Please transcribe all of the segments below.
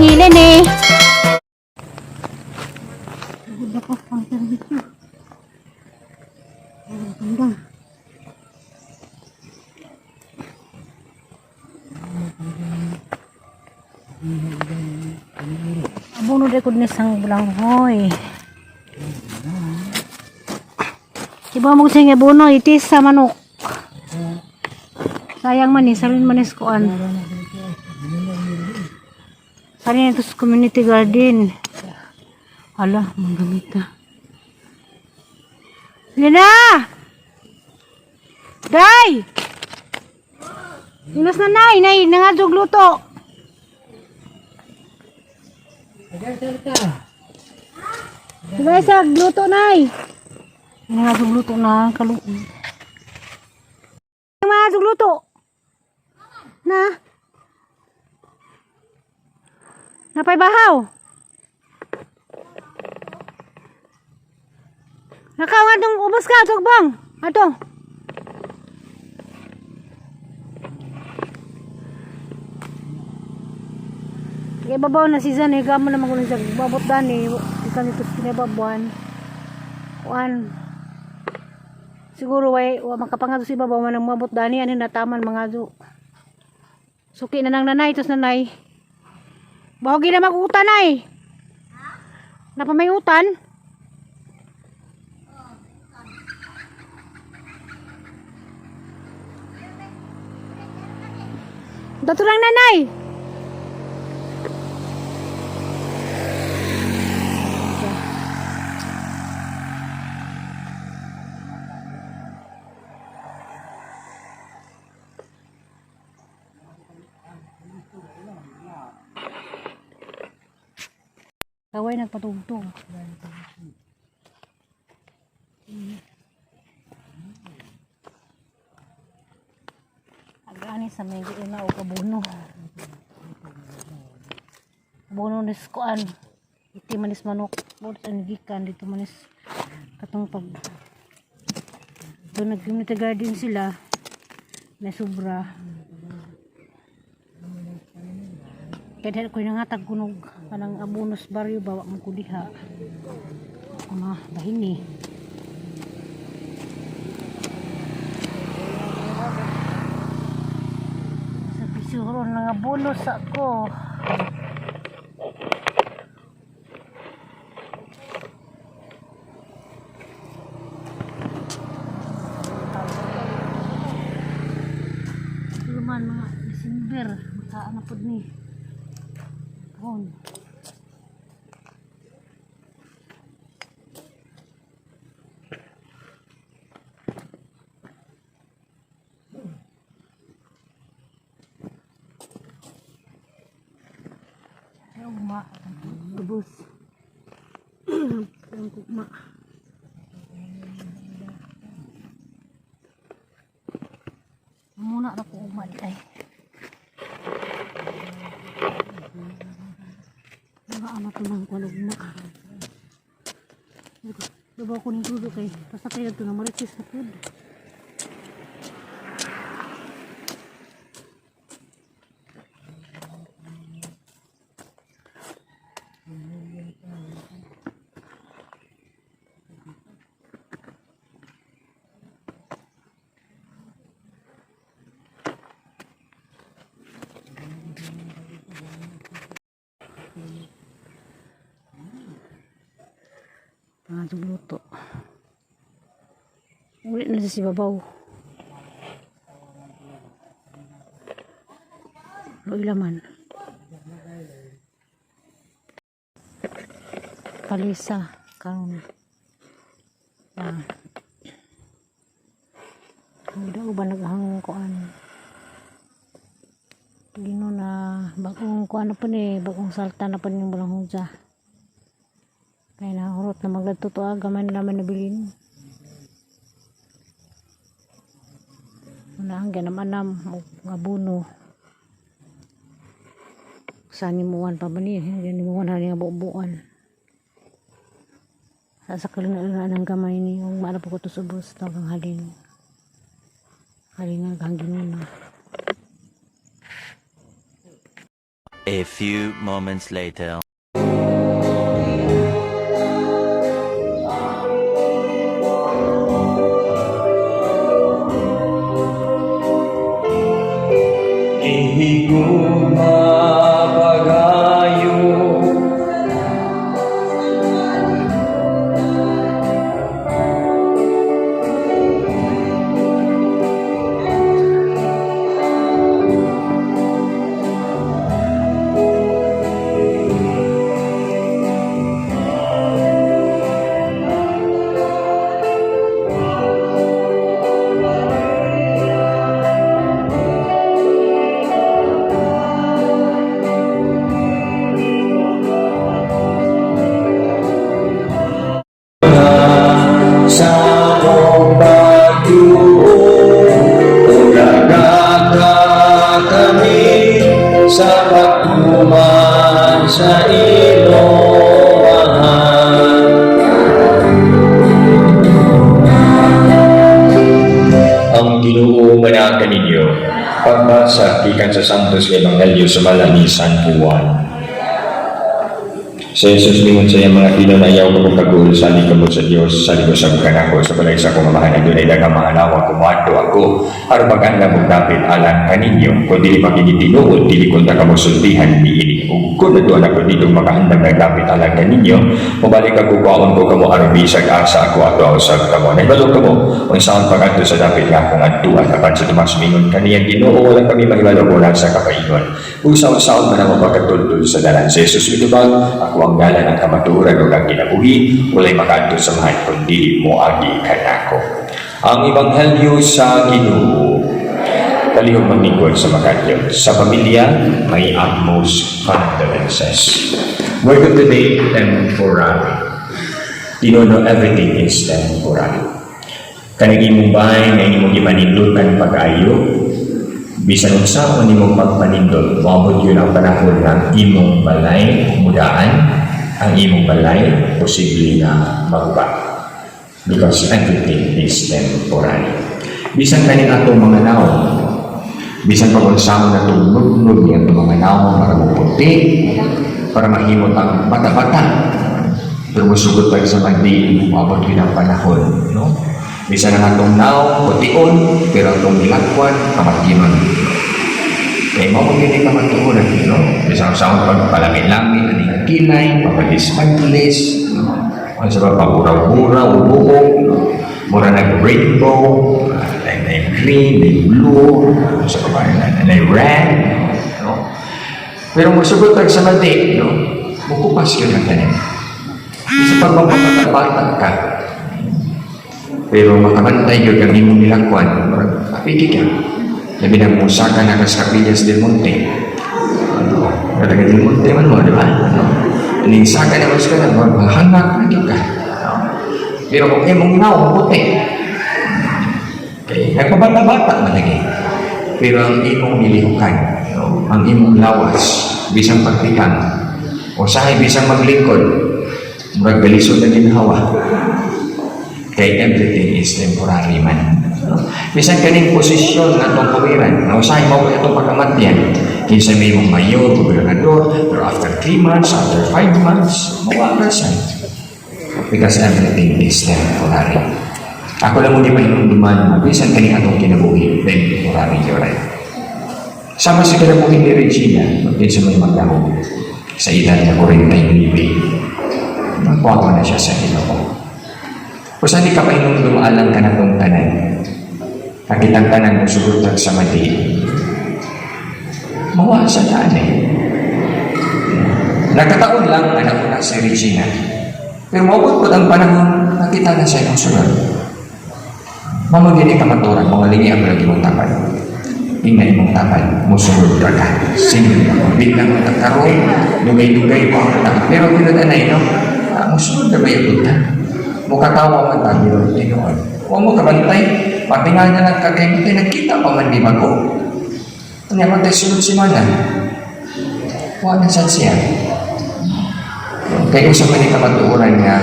Hilin eh. Pagod ako pang serbisyo. Ay, ganda. Abono de kud ni sang bulanghoy. Iba mo sa abono itis sa manok. Sayang man eh, salin man is kuan. Salin ito sa community garden. Hala, manggamita. Lina! Day! Inos na nay, nay, nangadog luto. Diba sa luto nay? Nangadog luto na, kalu. Nangadog luto. Na? Napay bahaw. Nakaw nga itong ubos ka, tugbang. Ato. Kaya babaw na season eh, kamo naman kung sa babot dani, ikan ito sa kinababuan. Kuan. Siguro way, wa makapangato si babaw man ang mabot dani, ano nataman mga do. Suki na nang nanay, tos nanay. Bahogi na mag-utan ay. Napamay utan? Dato lang nanay. Kaway nagpatugtog. Agani sa may una og abono. Abono ni kuan. Iti manis manok. Bod ang gikan dito manis katong pag doon nag-community garden sila. May sobra. Kaya dahil ko'y nangatag kunog kanang abonos baryo bawa mo ko diha. Ama, bahini. Sa pisuro ng abonos ako. Luman mga December, makaano pod ni. Hon. Ay, ugma. Tubos. Ang ugma. Muna na ko ugma di ay. Mga anak ko nang kuwan ugma. Diba ko ning tudo kay basta tayo ito na maritis na food. Mga luto. Uli na siya si babaw. Luoy laman. Palisa. Karon. Ah. Ang daw ba naghang kuan? Gino na bagong kuan na po ni, bagong salta na po yung bulang huja. Kaya nahurot na magladto to ah, gamay na naman nabilin. Una ang ganam-anam og abono. Sa nimuan pa ba ni? Nimuan na nga bubuan. Sa sakalina ng gamay ni ug maana po ko to subos tagang halin. Halin nga hangginuna. A few moments later. Ihigugma pagayo. Sa akong pagtuo, Ulaga kami sa pagtuman sa ilomahan. Ang Ginoo manaa kaninyo. Pagbasa gikan sa Santos Ebanghelyo sumala ni San Juan. Si Jesus mingon sa iyang mga tinuod, "Ayaw kamo kaguol, salig kamo sa Dios, salig usab kanako. Sa balay sa akong Amahan adunay daghang mga lawag. Muadto ako aron mag-andam og dapit alang kaninyo. Kung dili pa kini tinuod, dili kunta kamo sultihan niini. Ug kung adtuan ako didto makaandam ng dapit alang kaninyo, mobalik ako, kuhaon ko kamo aron bisag asa ako, adtoa usab kamo. Nahibalo kamo unsaon pag-adto sa dapit nga akong adtuan." Apan si Tomas mingon kaniya, "Ginoo, wala kami mahibalo kung asa ka paingon. Ug sa unsaon man namo pagkatultol sa dalan?" Si Jesus mitubag, "Ako ang dalan, ang kamatuoran ug ang kinabuhi. Walay makaadto sa Amahan kundi moagi kanako." Ang Ebanghelyo sa Ginoo. Palihog maglingkod sa makadiyos. Sa pamilya, may utmost condolences. Word of the day, temporary. Tinuod, everything is temporary. Kaning imong bahay nga imong gipanindutan pag-ayo, bisan unsaon nimong pagpanindot, moabot gyud ang panahon nga ang imong balay mudaan, ang imong balay posible na maguba. Because everything is temporary. Bisan kaning atong mga nawong, bisan pag unsaon natong nudnod ni atong mga nawong para moputi, para mahimot ang bata-bata, pero musugot pag sa mandi, moabot gyud ang panahon, no? Bisan ang atong nawong pution, pero atong gilakwan, kamatginon. Kay mao man gyud kamatuoran, no? Bisan sa akong pagpalamin-lamin, ani nga kilay, papalis-palis, no? Ano sa ba, paguraw-uraw, buhok, no? Mura nag rainbow, like green, like blue, sa ba, na red, no? Pero musugot pag sa madi, no? Mukupas gyud ang tanan. Sa pagpapabata ka, pero makabantay gyud ang imong nilakwan, murag apigi ka. Labi na musaka na ka sa Capillas del Monte. Ano, taga del Monte man mo, di ba? Ano? Ning saka na mas ka na, murag mahangak na gyud ka. Ano? Pero kung imong nawong puti, okay, nagpabata-bata man lagi. Pero ang imong nilihukan, no? Ang imong lawas, bisan pagtikang, usahay bisan maglingkod, murag galisod na ginhawa. Kay everything is temporary man. No? Bisan kaning posisyon nga atong puwiran, na usahay mao kay atong pagkamatyan, kinsa may imong mayor, gobernador, pero after 3 months, after 5 months, mawa ra siya. Because everything is temporary. Ako lang mo di mahinumduman na bisan kaning atong kinabuhi, temporary yun. Sama sa kinabuhi ni Regina, kinsa may magdahom sa edad na 49, nakuha na siya sa Ginoo. Kung saan di ka pahinumdumalan ka na itong tanan, nakitang tanan mo sugot sa madi, mawa sa daan eh. Nagkataon lang na nauna si Regina. Pero maabot po ang panahon, nakita na siya ng sunod. Mao man gyud kamaturan, mga lingi ang lagi mong tapad. Tingnan imong tapad, musunod ra ka. Sige, biglang karon, dugay-dugay pa ang tapad. Pero tinud anay, no? Ah, musunod na ba yung ta? Mukatawa man ta, pero tinuod. Huwag mo kabantay, patingal na lang ka kay matay, nagkita pa man di bago. Kanya man tayo sunod si Mana. Huwag na sad siya. Kay usa man ni kamatuoran nga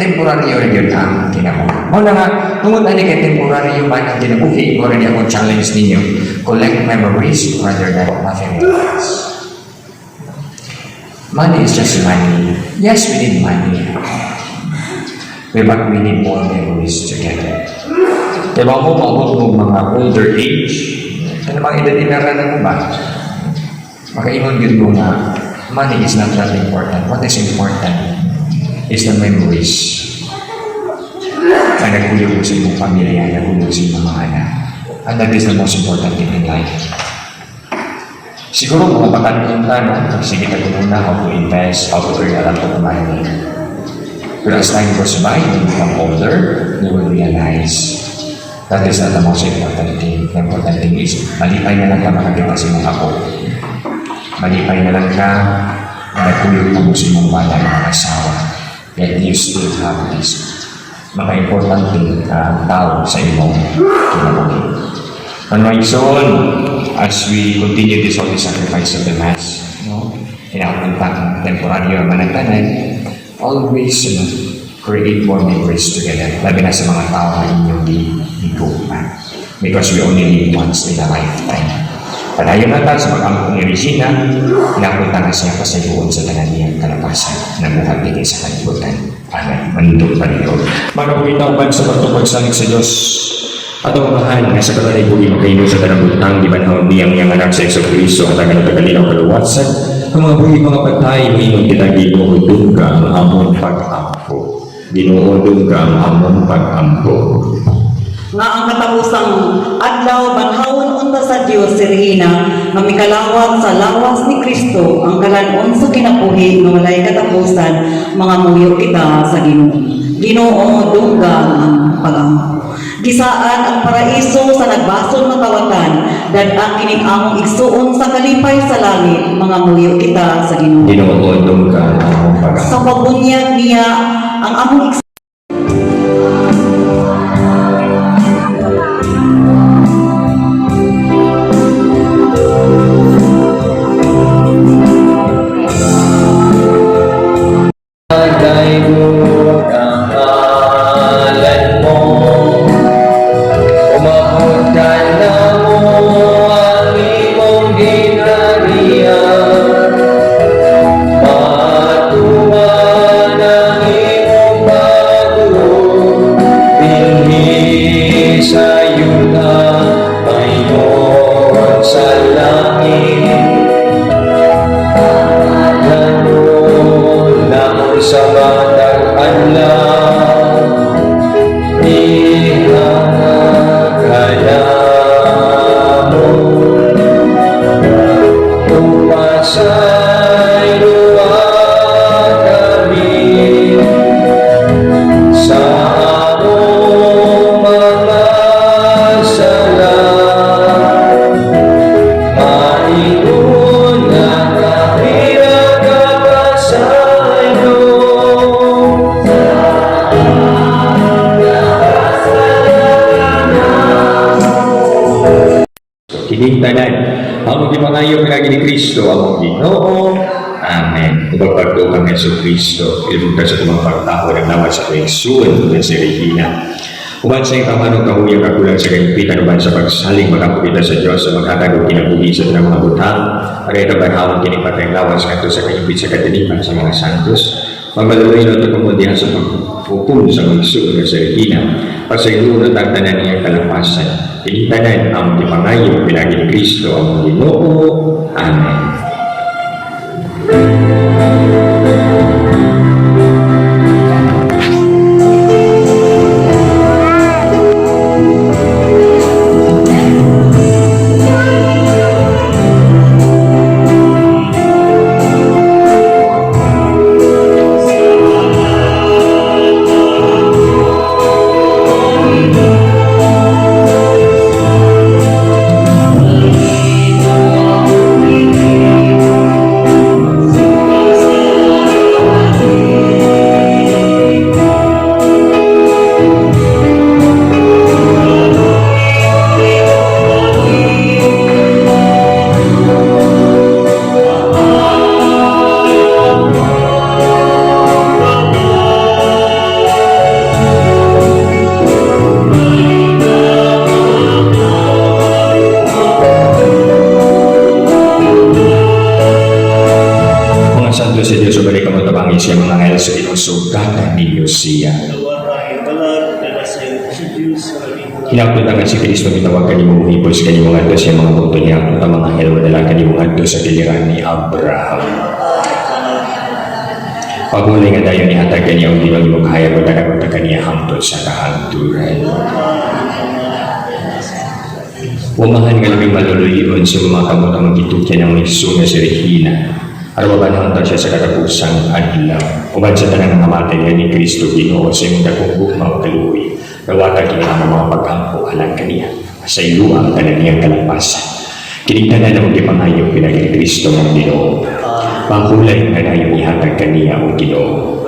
temporary rin yun ang kinabuhi. Mao na nga, tungod ani kay temporary man ang kinabuhi, mao rin akong challenge ninyo. Collect memories rather than materials. Money is just money. Yes, we need money. But we need more memories together. Kaya mo maabot mo mga older age, ano bang edad inara na mo ba? Makaingon gyud mo nga, money is not that important. What is important is the memories. Na nagkuyog mo sa imong pamilya, nagkuyog sa imong mga anak. And that is the most important thing in life. Siguro mga batanon ta, no? Sige, tagunong na how to invest, how to earn a lot of money. But as time goes by, you become older, you will realize that is not the most important thing. The important thing is, malipay na lang ka makakita sa imong apo. Malipay na lang ka na nagkuyog ka mo sa imong bana ng asawa. Yet you still have this mga importante tao sa imong kinabuhi. And my soul, as we continue this holy sacrifice of the Mass, no? Inapunta temporaryo man ang tanan, always create more memories together. Labi na sa mga tao na inyong gigugma. Because we only live once in a lifetime. Padayon na ta sa pag-ampo ni Regina, inapunta nga siya pasayuon sa tanan niyang kalapasan na buhat dinhi sa kalibutan. Amen. Manindog pa nito. Mga uban sa pagtupag salig sa Diyos, atong Amahan nga sa kanunay buhi magkahimo sa tanang butang, gibanhaw niyang iyang anak sa Hesus Kristo at ang kalinaw kaluwasan ang mga buhi mga patay. Moingon kita, Ginoo, dungga ang among pag-ampo. Ginoo, dungga ang among pag-ampo. Nga ang katapusang adlaw banhawon unta sa Dios si Regina nga mikalawat sa lawas ni Kristo ang kalan-on sa kinabuhi nga walay katapusan, mga muyo kita sa Ginoo. Ginoo, dungga ang pag-ampo. Gisaad ang paraiso sa nagbasol nga kawatan, dad-a kining among igsuon sa kalipay sa langit, mga muyo kita sa Ginoo. Ginoo, dungga ang among pag-ampo. Sa pagbunyag niya ang among igsuon Dayon ang ngalan mo, umabot ka na mo ang imong ginharian. Matuman ang imong pagbuot, dinhi sa yuta, mayon sa langit. Kalan-on namon sa matag adlaw, ihatag kanamo. Ug pasayloa kami sa among mga sala, maingon nga kami nagapasaylo. Kining tanan ang gipangayo pinaagi ni Kristo among Ginoo. Amen. Ug pagtuo kang Hesus Kristo, ilubog ka sa tumang pagtaho ng lawas sa tuwing suon na si Regina. Uban sa iyang kamanong kahuyang kakulang sa kahigpitan, uban sa pagsalig magampo kita sa Diyos sa maghatag og kinabuhi sa tanang mga butang. Aray kabanhawon kining patayng lawas ngadto sa kahimpit sa kadiliman sa mga santos. Magmaluoy na ito diha sa paghukom sa magsuon nga sa Regina. Pasayloon at ang tanan niyang kalapasan. Kining tanan ang gipangayo pinaagi ni Kristo among Ginoo. Amen. kini siya mga anghel sa Ginoo, sugatan ninyo siya. Hinapot nga si Kristo mitawag kanimo muhipos kanimo ngadto sa mga punto niya ang mga anghel madala kanimo ngadto sa giliran ni Abraham. Pagulay nga dayon ihatag kaniya og Ginoo imong kahayag ug daghang kaniya hangtod sa kahangturan. Umahan nga labing maluluyon sa mga kamot ang gitugyan ng Isu nga si Regina. Aron mabanhang siya sa katapusang adlaw. Uban sa tanang nga matay ni Kristo Ginoo sa imong dakong gugma ug kaluoy. Dawata kini ang mga pag-ampo alang kaniya. Sa iyo ang tanan niyang kalampasan. Kining tanan ang gipangayo pinaagi ni Kristo nga Ginoo. Pangkulay nga dayon ihatag kaniya og Ginoo.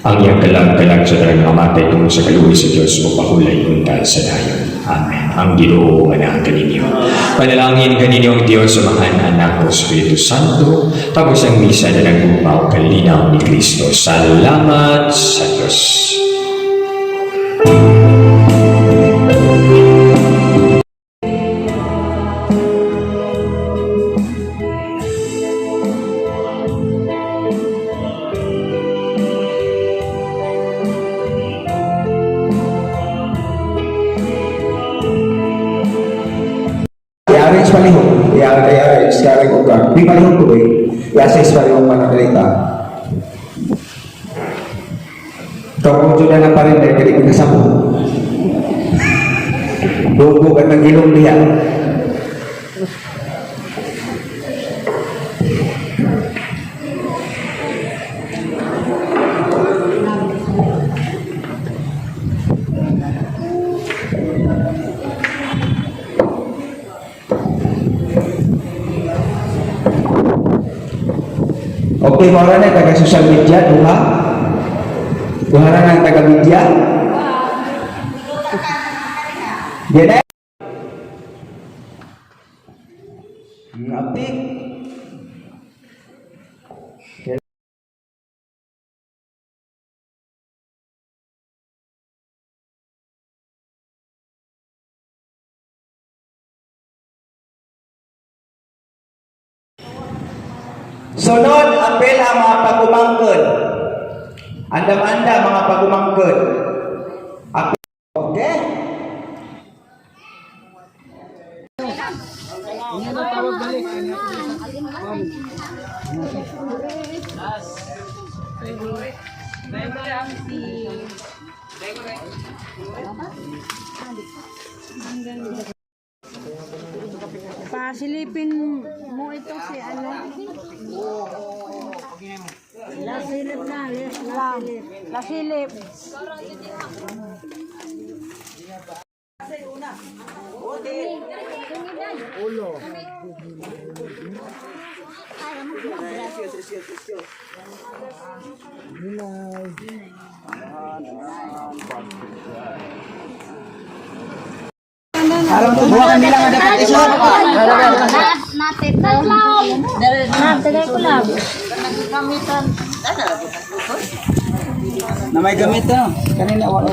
Ang iyang kalag-kalag sa tanang nga matay tungod sa kaluoy sa Dios o pahulay unta sa dayon. Amen. Ang Ginoo manaan kaninyo. Panalangin kaninyo ang Dios Amahan, Anak, o Espiritu Santo. Tapos ang misa na nagugma o kalinaw ni Kristo. Salamat sa Diyos. I-arrange palihog. I-arrange. Karang ugang. Di palihog ko eh. I-assess palihog mananalita. Tawag ko na lang pa rin dahil kaya kasamo. Bugo ka ng ilong niya. Okay, mora na taga social media, duha. Duha na ang taga media. Di na. Apik. Sunod, apel ang mga pagumangkon. Andam-anda mga pagumangkon. Apel. Okay? Pasilipin mo ito si ano. Lasilip na, lasilip. Lasilip. Na may gamit na. Kanina wala.